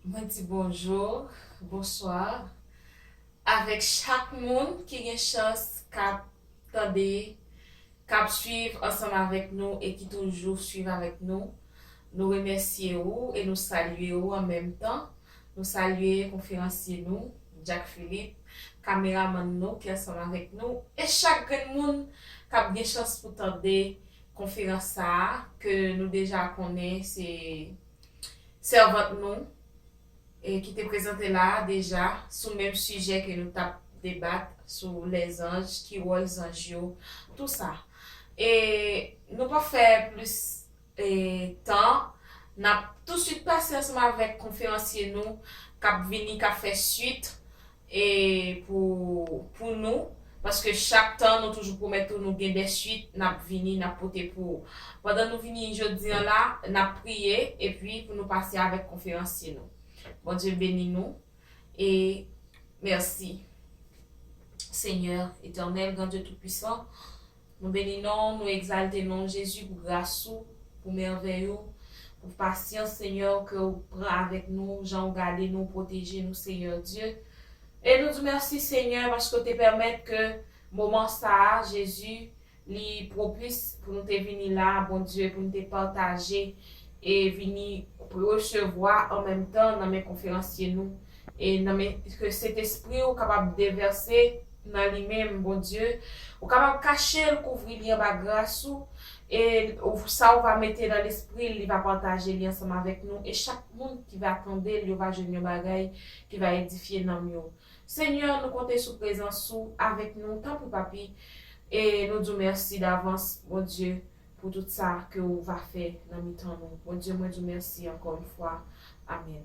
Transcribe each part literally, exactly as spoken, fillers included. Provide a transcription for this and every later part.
Mwen di bonjou, bonswa avèk chak moun ki gen chans k ap tande, k ap swiv ansanm avèk nou e ki toujou swiv avèk nou. Nou remèsye ou e nou salye ou an menm tan. Nou salye konferansye nou, Jack Philippe, kameramann nou ki ansanm avèk nou, e chak grenn moun k ap gen chans pou tande konferans sa a, ke nou deja konnen se sèvant nou, e ki te prezante la a deja sou menm sijè ke nou t ap debat sou lèzanj, ki wòl zanj yo, tou sa. E nou pa fè plis e, tan, n ap tousuit pase ansanm avèk konferansye nou k ap vini, k ap fè swit e pou, pou nou, paske chak tan nou toujou pwomèt ou nou gen de swit n ap vini, n ap pote pou ou. Pandan nou vini jodi an la, n ap priye epi pou nou pase avèk konferansye nou. Bondye beni nou e mèsi. Senyè etènèl, Gran Dye Toupisan, nou beni non, nou egzalte non Jezi pou gras ou, pou mèvèy ou, pou pasyans Senyè ke ou pran avèk nou, jan ou gade nou, pwoteje nou Senyè Dye. E nou di mèsi Senyè paske ou te pèmèt ke moman sa a, Jezi, li pwopis pou nou te vini la, Bondye, pou nou te pataje e vini resevwa an menm tan nan men konferansye nou. E nan men ke Sentespri ou kapab devèse nan li menm, Bondye. Ou kapab kache l, kouvri li anba gras ou. E ou, sa ou va mete nan lespri l, li va pataje li ansanm avèk nou. E chak moun ki va tande l, yo va jwenn yon bagay ki va edifye nanm yo. Senyè, nou konte sou prezans ou avèk nou, tanpri, Papi. E nou di w mèsi davans, Bondye, pou tout sa ke ou va fè nan mitan nou. Bondye, mwen di w mèsi ankò yon fwa. Amèn.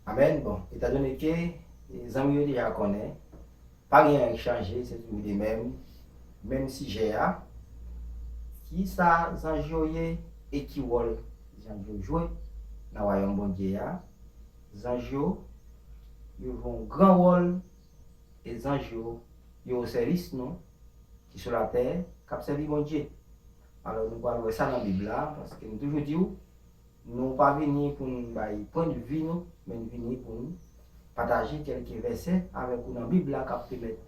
Amèn. Bon, etandone ke, e, zanmi yo deja konnen, pa gen anyen ki chanje, se toujou de menm, menm sijè a. Kisa zanj yo ye e ki wòl zanj yo jwe nan wayòm Bondye a? Zanj yo, yo jwe yon gran wòl, e zanj yo, yo o sèvis nou ki sou latè, k ap sèvi Bondye. Alò, nou pral wè sa nan Bib la, paske m toujou di w, nou pa vini pou n bay pwennvi nou, men n vini pou n pataje kèlke vèsè avèk ou nan Bib la k ap pèmèt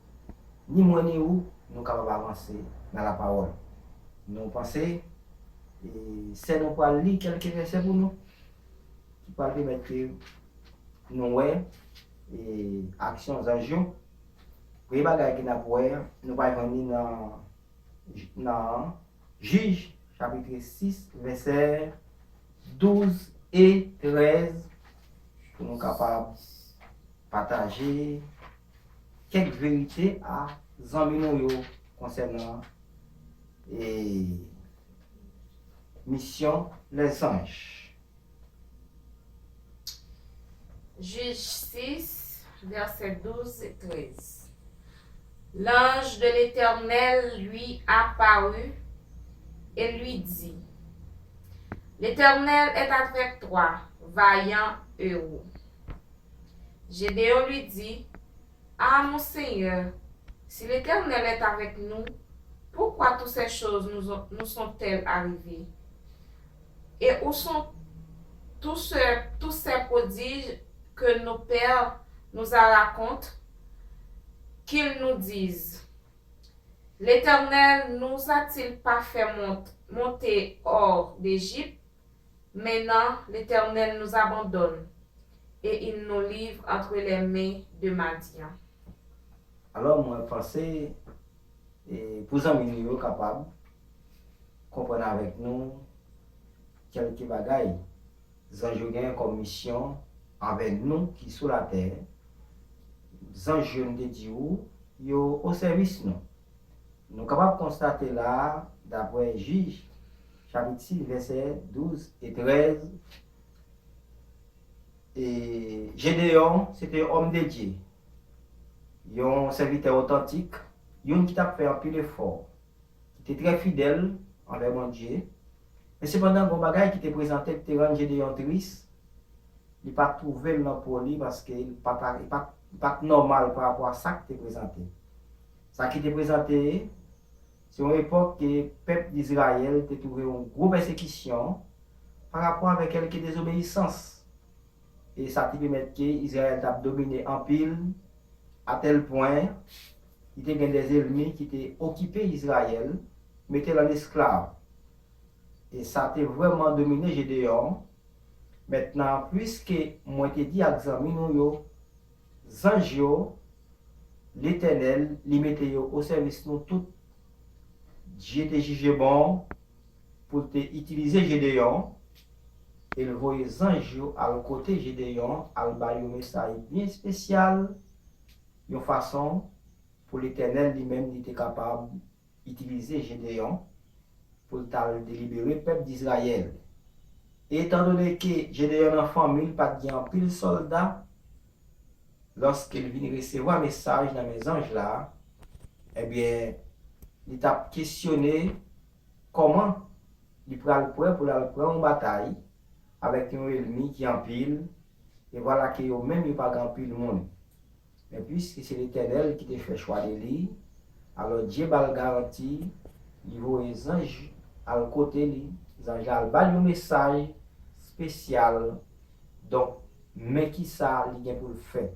ni mwen ni ou, nou kapab avanse nan lapawòl. Nou panse, e, sè nou pral li kèlke vèsè pou nou, ki pral pèmèt ke nou wè, e, aksyon zanj yo. Premye bagay ke n ap wè, nou pral jwenn li nan, nan Jij, chapit sis, vèsè douz e trèz, pou nou kapab pataje kèk verite a zanmi nou yo konsènan, e, misyon lèzanj. Juge six, versets douze et treize. L'ange de l'Éternel lui apparut et lui dit, L'Éternel est avec toi, vaillant héros. Gédéon lui dit, Ah, mon Seigneur, si l'Éternel est avec nous, pourquoi toutes ces choses nous, ont- nous sont-elles arrivées? Et où sont tous ces, tous ces prodiges que nos pères nous a racontés, qu'ils nous disent, L'Éternel nous a-t-il pas fait mont- monter hors d'Égypte? Maintenant, l'Éternel nous abandonne et il nous livre entre les mains de Madian. Alò, mwen panse, e, pou zanmi nou yo kapab konprann avèk nou kèlke bagay zanj yo genyen kòm misyon anvè nou ki sou latè. Zanj yo, nou te di ou, yo o sèvis nou. Nou kapab konstate la, daprè Jij, chapit sis, vèsè douz e trèz, e Jedeyon, se te yon òm de Dye, yon sèvitè otantik, youn ki t ap fè anpil efò, ki te trè fidèl anvè Bondye. Men sepandan, gen yon bagay ki te prezante, ki te rann Jedeyon tris, li pa t twouve l nan po li, paske li pa t, li pa t, li pa t nòmal parapò a sa k te prezante. Sa ki te prezante, se yon epòk ke pèp Izrayèl te twouve yon gwo pèsekisyon parapò avèk kèlke dezobeyisans. e sa te pèmèt ke Izrayèl t ap domine anpil, atèl pwen li te gen de zenmi ki te okipe Izrayèl, mete l an esklav. E sa te vrèman domine Jedeyon. Mentnan, piske mwen te di ak zanmi nou yo, zanj yo, Letènèl, li mete yo o sèvis nou tout. Dye te jije bon pou l te itilize Jedeyon, e l voye zanj yo al kote Jedeyon, al ba yo mesaj byen espesyal, yon fason pou Letènèl li menm li te kapab itilize Jedeyon pou l t al delibere pèp Dizrayèl. E etandone ke Jedeyon nan fanmi l pa t gen anpil sòlda, lòske l vin resevwa mesaj nan men zanj la, ebyen, li t ap kesyone kòman li pral prè pou l al pran yon batay avèk yon ènmi ki anpil, e vwala ke yo menm yo pa gen anpil moun. Men piske se Letènèl ki te fè chwa de li, alò Dye ba l garanti, li voye zanj al kote li, zanj la al ba l yon mesaj espesyal. Donk, men kisa li gen pou l fè.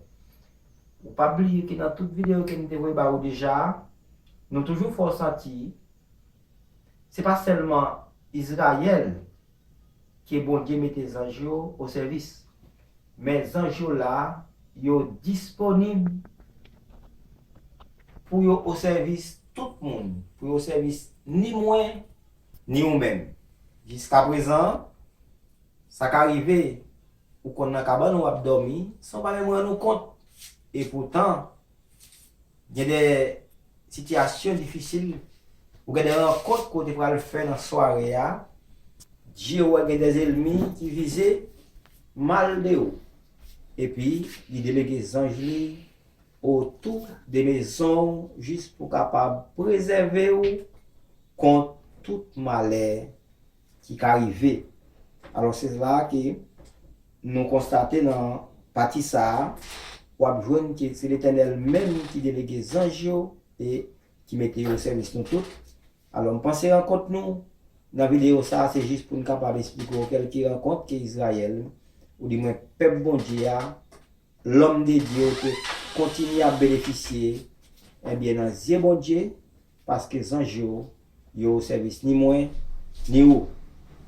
Ou pa bliye ke nan tout videyo ke m te voye ba ou deja, nou toujou fè w santi, se pa sèlman Izrayèl ke Bondye mete zanj yo o sèvis, men zanj yo la, yo disponib pou yo o sèvis tout moun, pou yo o sèvis ni mwen, ni ou menm. Jiskaprezan, sa ka rive, ou konn nan kabann ou ap dòmi, san w pa menm rann ou kont. Epoutan, gen de sitiyasyon difisil, ou gen de rankont ke w te pral fè nan sware a, Dye wè gen de ènmi ki vize mal de ou, epi li delege zanj li otou de mezon w jis pou kapab prezève w kont tout malè ki ka rive. Alò, se la ke nou konstate nan pati sa a, w ap jwenn ke se Letènèl menm ki delege zanj yo e ki mete yo o sèvis nou tout. Alò, m panse rankont nou nan videyo sa a, se jis pou n kapab esplike w kèlke rankont ke Izrayèl, oudimwen pèp Bondye a, lòm de Dye yo te kontinye ap benefisye, ebyen, nan zye Bondye, paske zanj yo, yo o sèvis ni mwen, ni ou.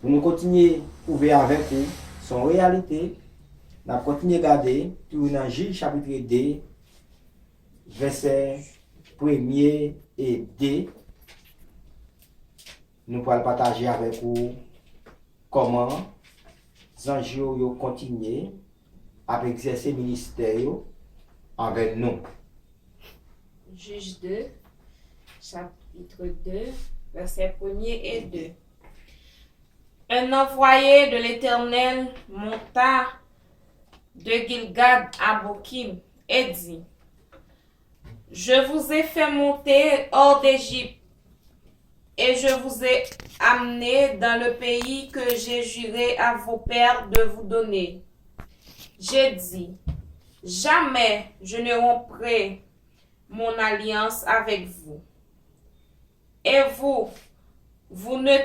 Pou nou kontinye pwouve avèk ou, se yon reyalite, n ap kontinye gade, toujou nan Jij chapit de, vèsè premye e de, nou pral pataje avèk ou kòman zanj yo, yo kontinye ap egzèse ministè yo anvè nou. Juge deux, chapitre deux, versets premier et deux. Un envoyé de l'Éternel monta de Gilgad à Bokim et dit, Je vous ai fait monter hors d'Égypte et je vous ai amené dans le pays que j'ai juré à vos pères de vous donner. J'ai dit, Jamais je ne romprai mon alliance avec vous. Et vous, vous ne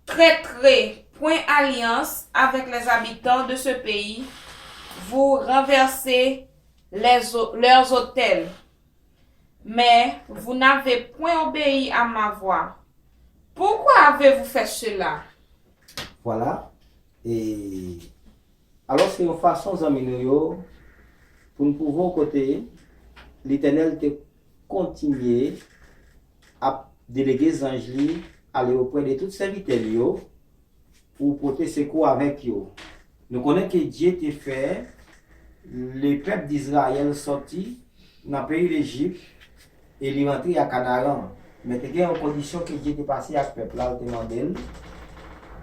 traiterez point alliance avec les habitants de ce pays, vous renversez les, leurs autels. Mais vous n'avez point obéi à ma voix. Pourquoi avez-vous fait cela? Vwala. E alò, se yon fason, zanmi nou yo, pou n pwouve w kote Letènèl te kontinye ap delege zanj li ale oprè de tout sèvitè l yo pou pote sekou avèk yo. Nou konnen ke Dye te fè lepèp Dizrayèl sòti nan peyi Lejip e li rantre a Kanaran. Men te gen yon kondisyon ke Dye te pase ak pèp la, l te mande l.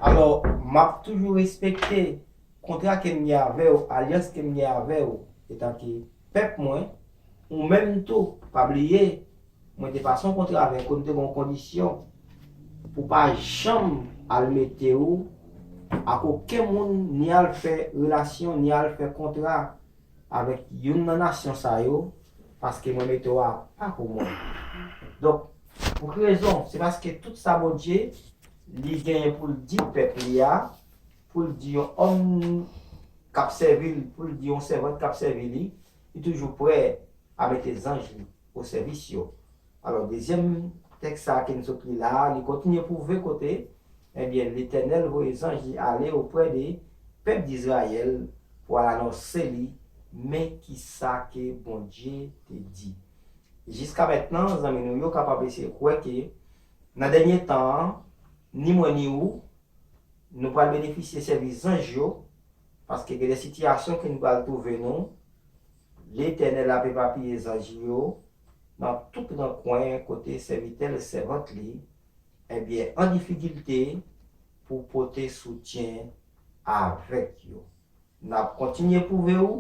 Alò, m ap toujou respekte kontra ke m gen avè w, alyans ke m gen avè w, etanke pèp mwen, ou menm tou, pa bliye, mwen te pase yon kontra avèk ou, m te gen yon kondisyon pou pa janm al mete w ak okenn moun, ni al fè relasyon, ni al fè kontra avèk youn nan nasyon sa yo, paske mwen mete w apa pou mwen. Donk, pou ki rezon? Se paske tout sa Bondye, li genyen pou l di pèp li a, pou l di yon òm k ap sèvi l, pou l di yon sèvant k ap sèvi li, li toujou prè a mete zanj li o sèvis yo. Alò, dezyèm tèks sa a ke n sot li la a, li kontinye pwouve kote, ebyen, Letènèl voye zanj li ale oprè de pèp Dizrayèl pou al anonse li, men kisa ke Bondye te di. Jiska mentnan, zanmi nou yo kapab eseye kwè ke nan dènye tan an, ni mwen ni ou, nou pral benefisye sèvis zanj yo, paske gen de sitiyasyon ke nou pral twouve nou, Letènèl ap epapiye zanj yo nan tout rankwen kote sèvitè l, sèvant li, ebyen, an difikilte pou pote soutyen avèk yo. N ap kontinye pwouve w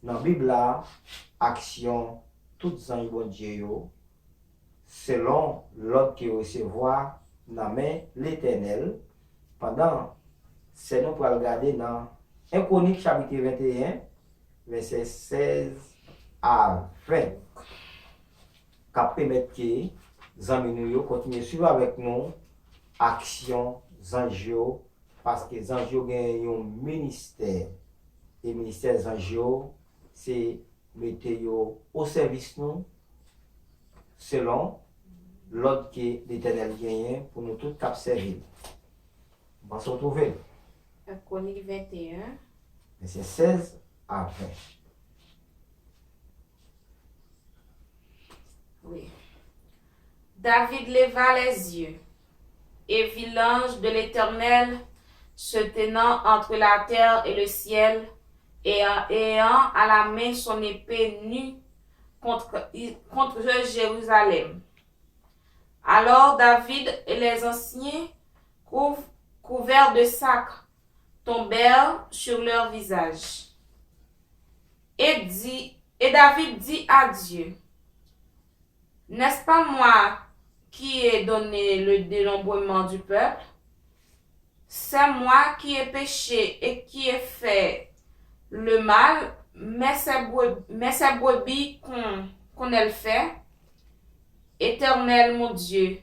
nan Bib la aksyon tout zanj Bondye yo, selon lòd ke yo resevwa nan men Letènèl, pandan sè nou pral gade nan en Kwonik chapit venteyen, vèsè sèz a ven, k ap pèmèt ke zanmi nou yo kontinye swiv avèk nou aksyon zanj yo, paske zanj yo gen yon ministè, e ministè zanj yo, se mete yo o sèvis nou, selon lòd ke Letènèl genyen pou nou tout k ap sèvi l. M panse w twouve l. Kwonik venteyen. Vèsè sèz a ven. Oui. David leva les yeux, et vit l'ange de l'Éternel se tenant entre la terre et le ciel, et ayant à la main son épée nue contre, contre Jérusalem. Alors David et les anciens, couv-, couverts de sacs, tombèrent sur leur visage. Et dit, et David dit à Dieu, n'est-ce pas moi qui ai donné le dénombrement du peuple? C'est moi qui ai péché et qui ai fait le mal, mais ces bre-, mais ces brebis qu'ont, qu'ont-elles fait? Éternel mon Dieu,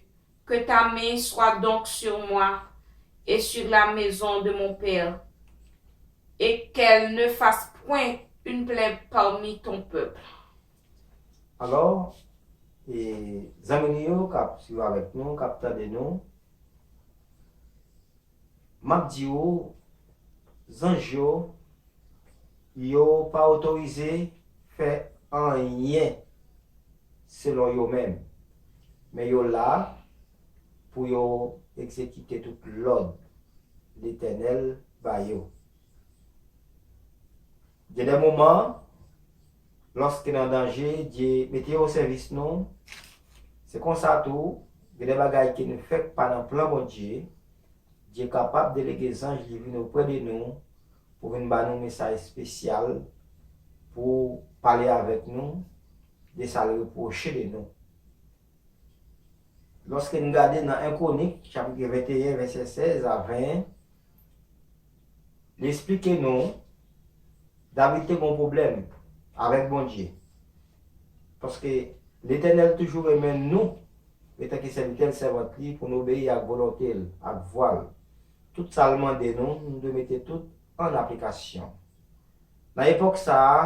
que ta main soit donc sur moi et sur la maison de mon père, et qu'elle ne fasse point une plaie parmi ton peuple. Alò, e, zanmi nou yo k ap swiv avèk nou, k ap tande nou, m ap di w, zanj yo, yo pa otorize fè anyen selon yo menm, men yo la pou yo egzekite tout lòd Letènèl ba yo. Gen de moman, lòske n an danje, Dye mete yo o sèvis nou. Se konsa tou, gen de bagay ke nou fè k pa nan plan Bondye, Dye kapab delege zanj li vin oprè de nou pou vin ba nou mesaj espesyal, pou pale avèk nou de sa l repwoche de nou. Lòske n gade nan en Kwonik, chapit venteyen, vèsè sèz a ven, li esplike nou, David te gen yon pwoblèm avèk Bondye. Paske Letènèl toujou renmen nou, antanke sèvitè l, sèvant li, pou n obeyi ak volonte l, ak vwa l. Tout sa l mande nou, nou dwe mete tout an aplikasyon. Nan epòk sa a,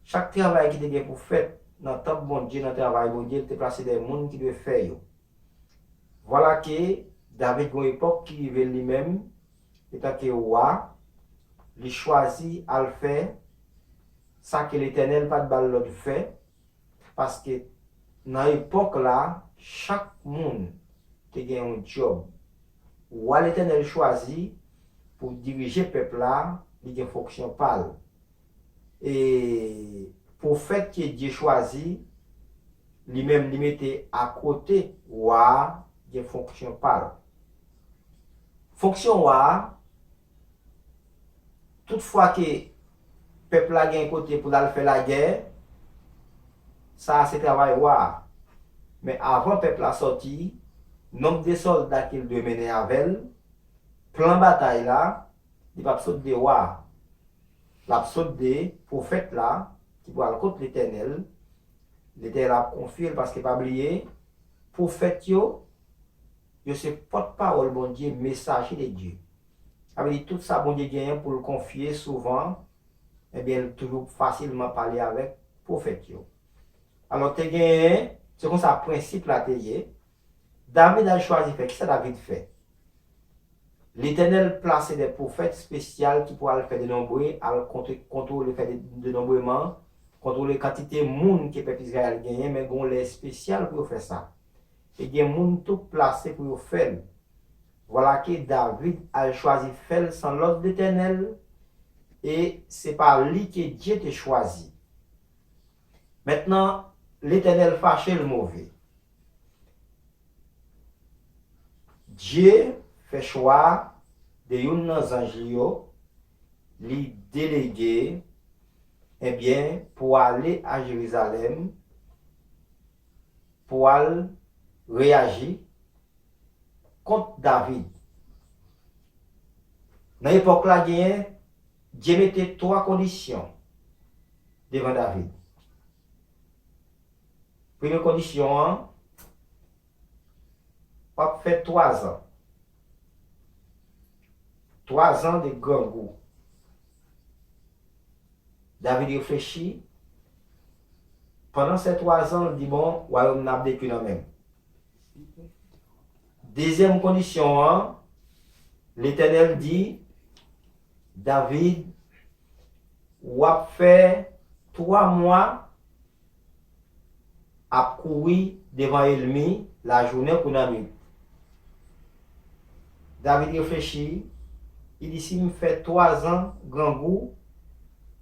chak travay ki te gen pou fèt nan tanp Bondye, nan travay Bondye, li te plase de moun ki dwe fè yo. Vwala ke David gen yon epòk ki rive li menm, antanke wa, li chwazi al fè sa ke Letènèl pa t ba l lòd fè, paske nan epòk la, chak moun te gen yon djòb. Wa Letènèl chwazi pou dirije pèp la, li gen fonksyon pa l. E pwofèt ke Dye chwazi, li menm li mete akote wa a, gen fonksyon pa l. Fonksyon wa a, tout fwa ke pèp la gen kote pou l al fè lagè, sa a se travay wa a. Men avan pèp la sòti, nonb de sòlda ke l dwe mennen avè l, plan batay la, li p ap sot de wa a. L ap sot de pwofèt la ki pral kot Letènèl. Letènèl ap konfye l, paske pa bliye, pwofèt yo, yo se pòtpawòl Bondye, mesaje de Dye. Sa vle di, tout sa Bondye genyen pou l konfye, souvan, ebyen, l toujou fasilman pale avèk pwofèt yo. Alò, te genyen, se konsa prensip la te ye. David al chwazi fè. Kisa David fè? Letènèl plase de pwofèt espesyal ki pou al fè denonbre, al kontwole fè denonbreman, kontwole kantite moun ke pèp Izrayèl genyen, men gen yon lè espesyal pou yo fè sa. E gen moun tou plase pou yo fè l. Vwala ke David al chwazi fè l san lòd Letènèl, e se pa li ke Dye te chwazi. Mentnan, Letènèl fache, l move. Dye fè chwa de youn nan zanj li yo, li delege, ebyen, pou ale a Jerizalèm, pou al reyaji kont David. Nan epòk la, genyen, Dye mete twa kondisyon devan David. Premye kondisyon an, w ap fè twa zan. Twa zan de grangou. David reflechi. Pandan se twa zan, l di, bon, wayòm nan ap detwi nan men m. Dezyèm kondisyon an, Letènèl di, David, w ap fè twa mwa ap kouri devan ènmi lajounen kou lannwit. David reflechi, li di, si m fè twa zan grangou,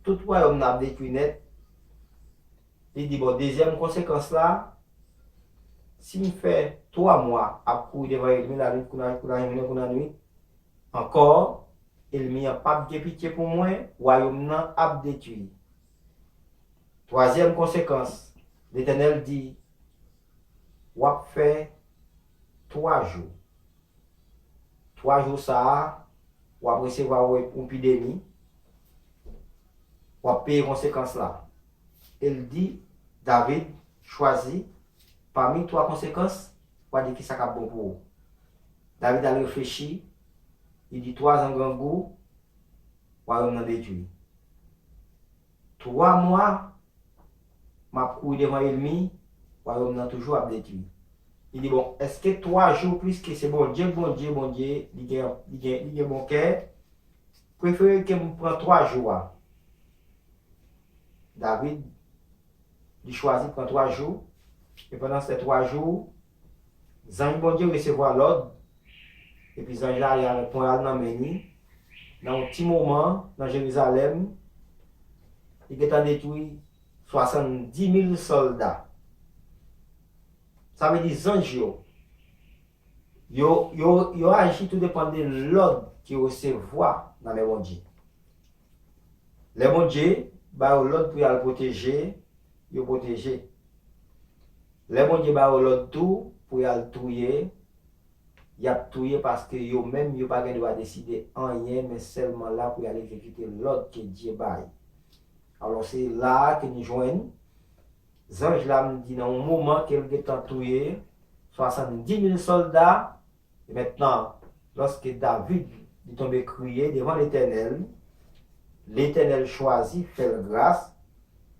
tout wayòm nan ap detwi nèt. Li di, bon, dezyèm konsekans la, si m fè twa mwa ap kouri devan ènmi lajounen kou lannwit, ankò, ènmi an p ap gen pitye pou mwen, wayòm nan ap detwi. Twazyèm konsekans, Letènèl di, w ap fè twa jou. Twa jou sa a, w ap resevwa yon epidemi, w ap peye konsekans la. E l di, David, chwazi pami twa konsekans, w a di kisa k ap bon pou ou. David al reflechi, li di, twa zan grangou, wayòm nan detwi. Twa mwa, m ap kouri devan ènmi, wayòm nan toujou ap detwi. Li di, bon, èske twa jou plis ke se Bondye, Bondye, Bondye, li gen, li gen, li gen bon kè, prefere ke m pran twa jou a. David, li chwazi pran twa jou, e pandan se twa jou, zanj Bondye resevwa lòd, epi zanj la ale avèk ponyal nan men li. Nan yon ti moman, nan Jerizalèm, li gentan detwi swasanndimil sòlda. Sa vle di zanj yo, yo, yo, yo aji tou depann de lòd ke yo resevwa nan men Bondye. Lè Bondye ba yo lòd pou y al pwoteje, yo pwoteje. Lè Bondye ba yo lòd tou pou y al touye, y ap touye, paske yo menm, yo pa gen dwa deside anyen, men sèlman la pou y al egzekite lòd ke Dye bay. Alò, se la a ke nou jwenn zanj la, m di, nan yon moman ke l gentan touye swasanndimil sòlda, E mentnan, lòske David li tonbe kriye devan Letènèl, Letènèl chwazi fè l gras,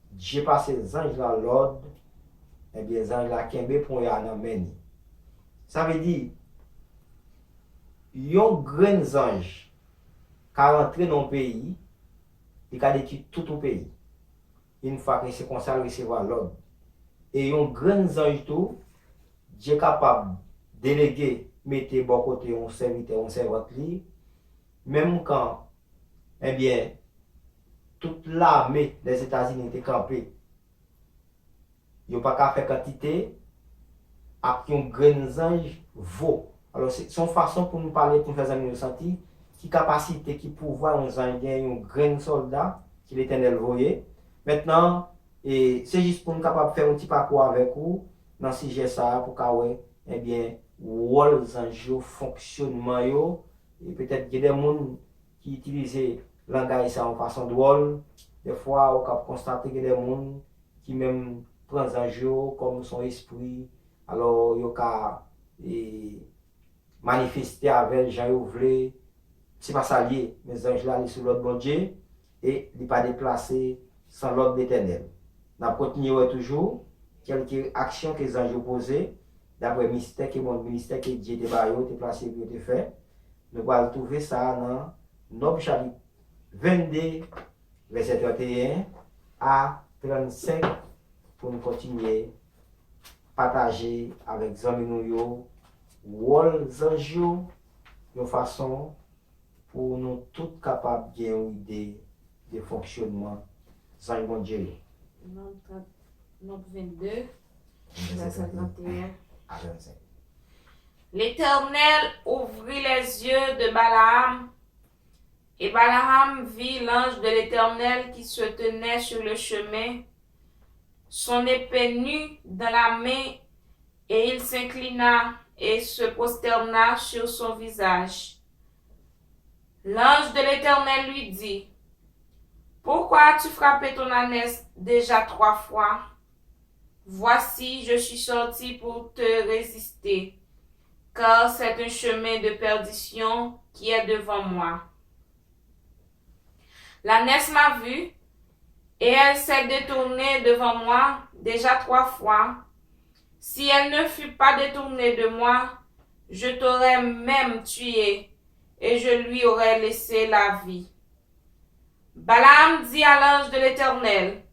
Dye pase zanj la lòd, ebyen, zanj la kenbe ponya nan men li. Sa vle di, yon grenn zanj ka rantre nan yon peyi, li ka detwi tout yon peyi. Yon fwa ke se konsa l resevwa lòd. E yon grenn zanj tou, Dye kapab delege, mete bò kote yon sèvitè, yon sèvant li, menm kan, ebyen, tout lame Lèzetazini te kanpe. Yo pa ka fè kantite ak yon grenn zanj vo. Alò, se, se yon fason pou nou pale, pou nou fè zanmi yo santi ki kapasite, ki pouvwa yon zanj gen, yon grenn sòlda ke Letènèl voye. Mentnan, e se jis pou nou kapab fè yon ti pakou avèk ou nan sijè sa a, pou ka wè, ebyen, wòl zanj yo, fonksyònman yo. E petèt gen de moun ki itilize langaj sa yon fason dwòl. Dèfwa, ou kab konstate gen de moun ki menm pran zanj yo kòm se yon espri. Alò, yo ka, e, manifeste avè l jan yo vle. Se pa sa l ye, men zanj la, li sou lòd Bondye e li pa deplase san lòd Letènèl. N ap kontinye wè toujou kèlke aksyon ke zanj yo poze, daprè mistè ke Bon, ministè ke Dye te ba yo, te plase pou yo te fè. Nou pral twouve sa nan Nòb chapit vennde, vèsè trannteyen a trannsenk, pou nou kontinye pataje avèk zanmi nou yo wòl zanj yo, yon fason pou nou tout kapab gen yon ide de fonksyonman zanj Bondye yo. Nòb trant, Nòb vennde, vèsè trannteyen a trannsenk. L'Éternel ouvrit les yeux de Balaam, et Balaam vit l'ange de l'Éternel qui se tenait sur le chemin, son épée nue dans la main, et il s'inclina et se prosterna sur son visage. L'ange de l'Éternel lui dit, pourquoi as-tu frappé ton ânesse déjà trois fois ? Voici, je suis sorti pour te résister, car c'est un chemin de perdition qui est devant moi. L'ânesse m'a vu, et elle s'est détournée devant moi déjà trois fois. Si elle ne fut pas détournée de moi, je t'aurais même tuée, et je lui aurais laissé la vie. Balaam dit à l'ange de l'Éternel,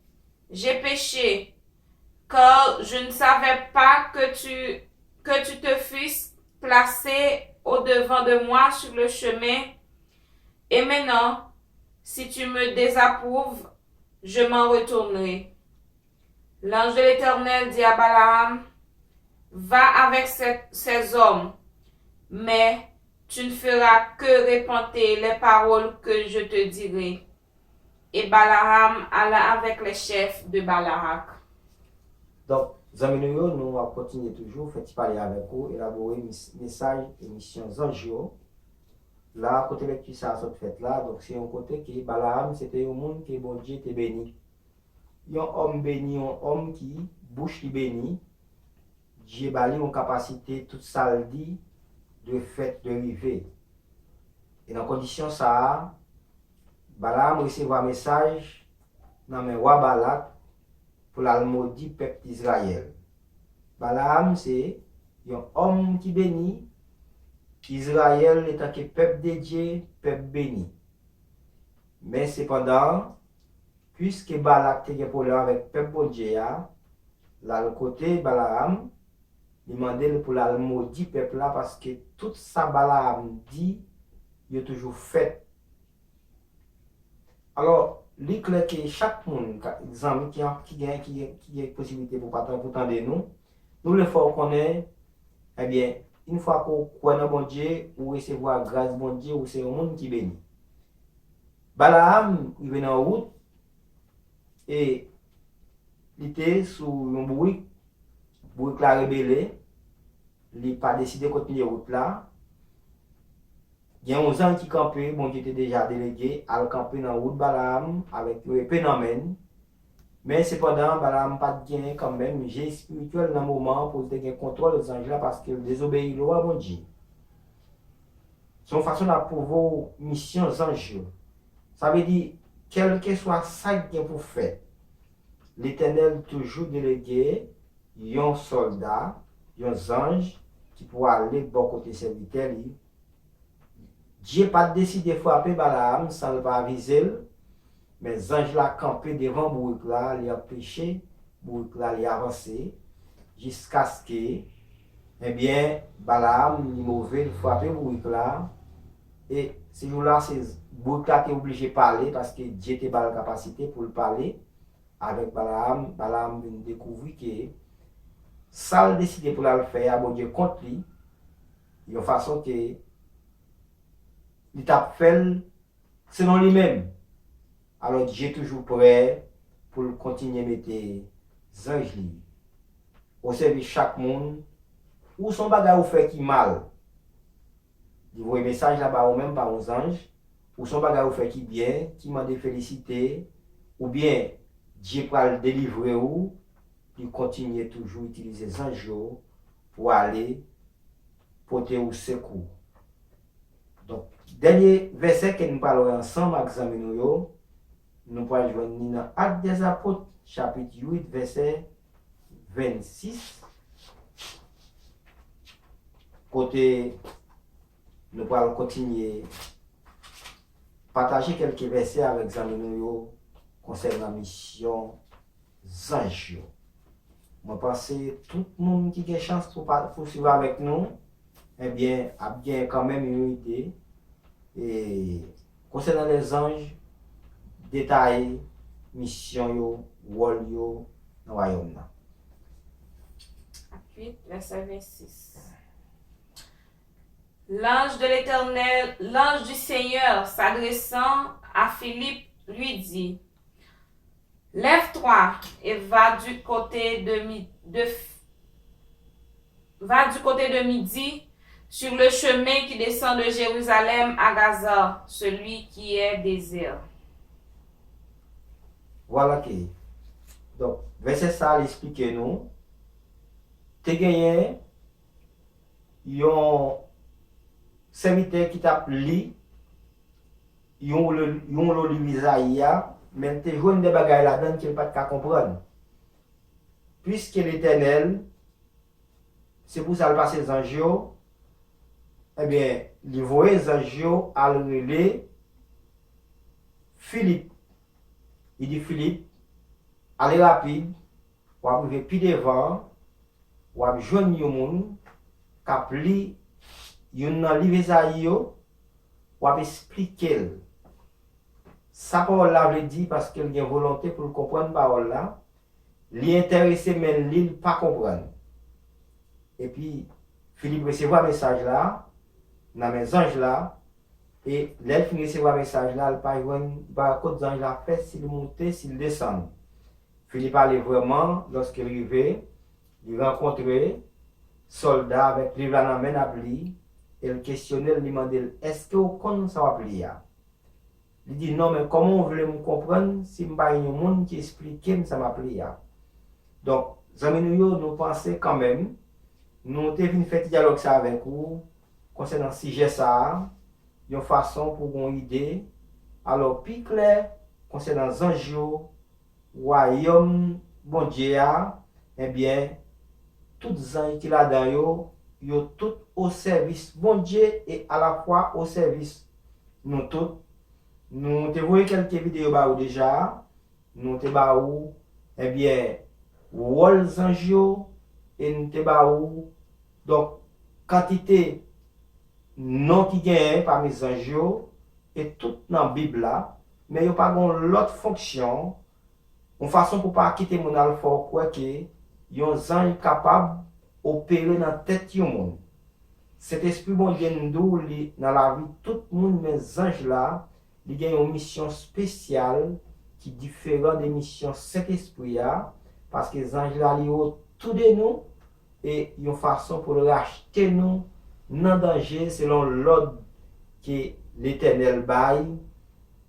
j'ai péché, car je ne savais pas que tu, que tu te fusses placé au-devant de moi sur le chemin. Et maintenant, si tu me désapprouves, je m'en retournerai. L'ange de l'Éternel dit à Balaam, va avec ces, ces hommes, mais tu ne feras que répéter les paroles que je te dirai. Et Balaam alla avec les chefs de Balak. Donk, zanmi nou yo, nou ap kontinye toujou fè ti pale avèk ou, elabore mis- mesaj e misyon zanj yo. La, kote lèkti sa a sot fèt la, donk se yon kote ke Balaam se te yon moun ke Bondye te beni. Yon òm beni, yon òm ki bouch li beni, Dye ba li yon kapasite, tout sa l di dwe fèt, dwe rive. E nan kondisyon sa a, Balaam resevwa mesaj nan men wa Balak pou l al modi pèp Izrayèl. Balaam se yon òm ki beni, Izrayèl etanke pèp de Dye, pèp beni. Men sepandan, piske Balak te gen pwoblèm avèk pèp Bondye a, l al kote Balaam, li mande l pou l al modi pèp la, paske tout sa Balaam di, yo toujou fèt. Alò, li klè ke chak moun, ka- zanmi ki, an- ki gen, ki gen, ki gen posiblite pou patan, pou tande nou, nou vle fè w konnen, ebyen, yon fwa ke w kwè nan Bondye, ou resevwa gras Bondye, ou se yon moun ki beni. Balaam rive nan wout e li te sou yon bourik. Bourik la rebele, li pa deside kontinye wout la. Gen yon zanj ki kanpe, Bondye te deja delege, al kanpe nan wout Balaam avèk yon epe nan men l. Men sepandan, Balaam pa t gen kanmenm je espirityèl nan moman an pou l te gen kontwòl zanj la paske l dezobeyi lwa Bondye. Se yon fason n ap pwouve w misyon zanj yo. Sa vle di, kèlkeswa sa k gen pou fèt, Letènèl toujou delege yon sòlda, yon zanj ki pou ale bò kote sèvitè li. Dye pa t deside frape Balaam san l pa avize l, men zanj la kanpe devan bourik la, li anpeche bourik la li avanse, jiskaske, ebyen, Balaam li move, li frape bourik la, e se jou la, se bourik la te oblije pale, paske Dye te ba l kapasite pou l pale avèk Balaam. Balaam vin dekouvri ke sa l deside pou l al fè a, Bondye kont li, yon fason ke li t ap fè l selon li menm. Alò, Dye toujou prè pou l kontinye mete zanj li o sèvis chak moun. Ou se yon bagay ou fè ki mal, li voye mesaj la ba ou menm pa yon zanj, ou se yon bagay ou fè ki byen, ki mande felisite, oubyen Dye pral delivre ou, li kontinye toujou itilize zanj yo pou ale pote ou sekou. Donk, Dènye vèsè ke nou pral wè ansanm ak zanmi nou yo, nou pral jwenn li nan Actes des Apôtres, chapit uit, vèsè vennsis, kote nou pral kontinye pataje kèlke vèsè avèk zanmi nou yo konsènan misyon zanj yo. Mwen panse tout moun ki gen chans pou pa, pou swiv avèk nou, ebyen, ap gen kanmenm yon ide, e, konsènan lèzanj, detaye misyon yo, wòl yo nan wayòm nan. Actes huit, verset vingt-six. L'ange de l'Éternel, l'ange du Seigneur s'adressant à Philippe lui dit, lève-toi et va du côté de, Mi- de F- va du côté de midi sur le chemin qui descend de Jérusalem à Gaza, celui qui est désert. Vwala ke. Donk, vèsè sa a, li esplike nou, te genyen yon sèvitè ki t ap li yon lo, yon lo liv Izayi a, men l te jwenn de bagay ladan l ke l pa t ka konprann. Piske Letènèl, se pou sa l pase zanj yo, ebyen, li voye zanj yo al rele Filip. Li di Filip, ale rapid, w ap rive pi devan, w ap jwenn yon moun k ap li youn nan liv Ezayi yo, w ap esplike l sa pawòl la vle di, paske l gen volonte pou l konprann pawòl la, li enterese, men li, l pa konprann. Epi, Filip resevwa mesaj la nan men zanj la, e lè l fin resevwa mesaj la, l pa jwenn, li pa wè kot zanj la fèt, si l moute, si l desann. Filip ale vrèman, lòske l rive, li rankontre sòlda avèk liv la nan men l ap li, e l kesyone l, li mande l, èske w konn sa w ap li a? Li di, non, men kòman w vle m konprann si m pa gen yon moun ki esplike m sa m ap li a? Donk, zanmi nou yo, nou panse kanmenm, nou te vin fè ti dyalòg sa avèk ou konsènan sijè sa a, yon fason pou w gen yon ide, alò, pi klè konsènan zanj yo, wayòm Bondye a, ebyen, tout zanj ki ladan yo, yo tout o sèvis Bondye e alafwa o sèvis nou tout. Nou te voye kèlke videyo ba ou deja, nou te ba ou, ebyen, wòl zanj yo, e nou te ba ou, donk, kantite non ki genyen pami zanj yo, e tout nan Bib la, men yo pa gen yon lòt fonksyon, yon fason pou pa kite moun al fè w kwè ke yon zanj kapab opere nan tèt yon moun. Sentespri Bondye n di w li nan lavi tout moun, men zanj la, li gen yon misyon espesyal ki diferan de misyon Sentespri a, paske zanj la li otou de nou, e yon fason pou l rachte nou nan danje selon lòd ke Letènèl bay.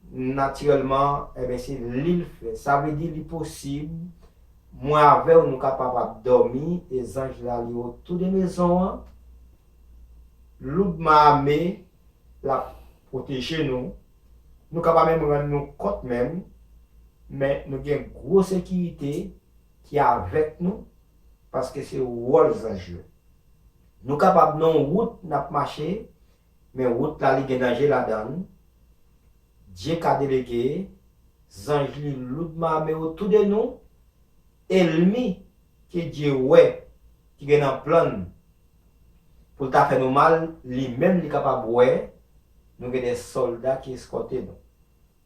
Natirèlman, ebyen, se li l fè. Sa vle di li posib, mwen avè w, nou kapab ap dòmi, e zanj la li otou de mezon an, loudman ame, l ap pwoteje nou. Nou ka pa menm rann nou kont menm, men nou gen gwo sekirite ki avèk nou, paske se wòl zanj yo. Nou kapab nan yon wout n ap mache, men wout la li gen danje ladan l. Dye ka delege zanj li loudman ame otou de nou, enmi ke Dye wè ki gen nan plan l pou l ta fè nou mal, li menm li kapab wè nou gen de sòlda ki eskòte nou.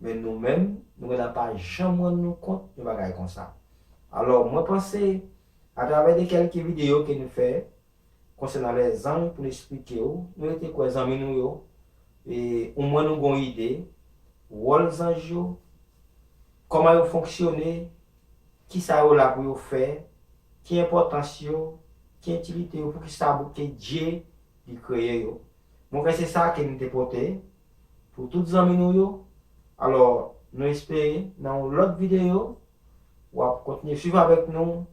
Men nou menm, nou gentan pa janm rann nou kont yon bagay konsa. Alò, mwen panse, atravè de kèlke videyo ke nou fè konsènan lèzanj, pou n esplike w, nou rete kwè zanmi nou yo, e omwen nou gen yon ide, wòl zanj yo, kòman yo fonksyone, kisa yo la pou yo fè, ki enpòtans yo, ki itilite yo, poukisa ke Dye li kreye yo. Mwen kwè se sa ke nou te pote pou tout zanmi nou yo. Alò, nou espere nan yon lòt videyo, w ap kontinye swiv avèk nou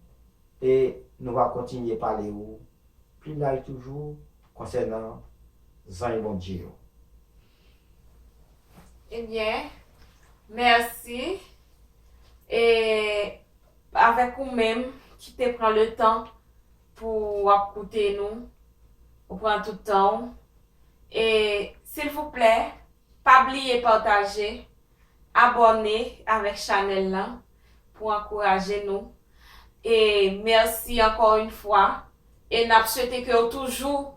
e nou va kontinye pale w pi laj toujou konsènan zanj Bondye yo. Ebyen, mèsi. E avèk ou menm ki te pran le tan pou w ap koute nou, ou pran tout tan w. E silvouplè, pa bliye pataje, abòne avèk chanèl lan pou ankouraje nou. E mèsi ankò yon fwa. E n ap swete ke w toujou,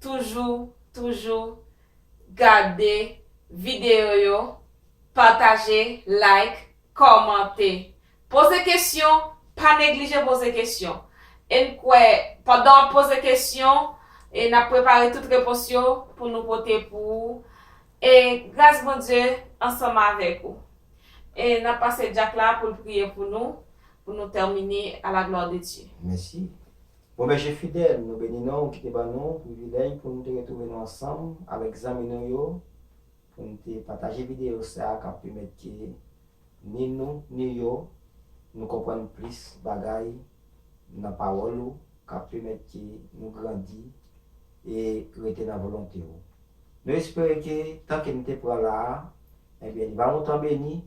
toujou, toujou gade videyo yo, pataje, like, kòmante. Poze kesyon, pa neglije poze kesyon. E n kwè, pandan w ap poze kesyon, e n ap prepare tout repons yo pou nou pote pou ou. E gras Bondye ansanm avèk ou. E n ap pase dyak la pou l priye pou nou, pou nou tèmine à la gloire de Dieu. Mèsi. Bon Bèje fidèl, nou beni non w ki te ban nou privilèj pou nou te retwouve nou ansanm avèk zanmi nou yo, pou nou te pataje videyo sa a k ap pèmèt ke ni nou, ni yo, nou konprann plis bagay nan pawòl ou, k ap pèmèt ke nou grandi e rete nan volonte w. Nou espere ke tan ke nou te pran la a, ebyen, li va yon tan beni,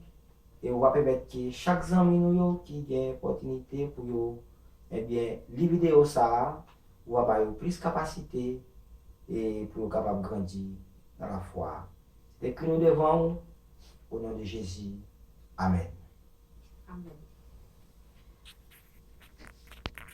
e w va pèmèt ke chak zanmi nou yo ki gen opòtinite pou yo, ebyen, li videyo sa a, w va ba yo plis kapasite e pou yo kapab grandi nan lafwa. Se te kri nou devan w, o non de Jezi. Amèn. Amèn.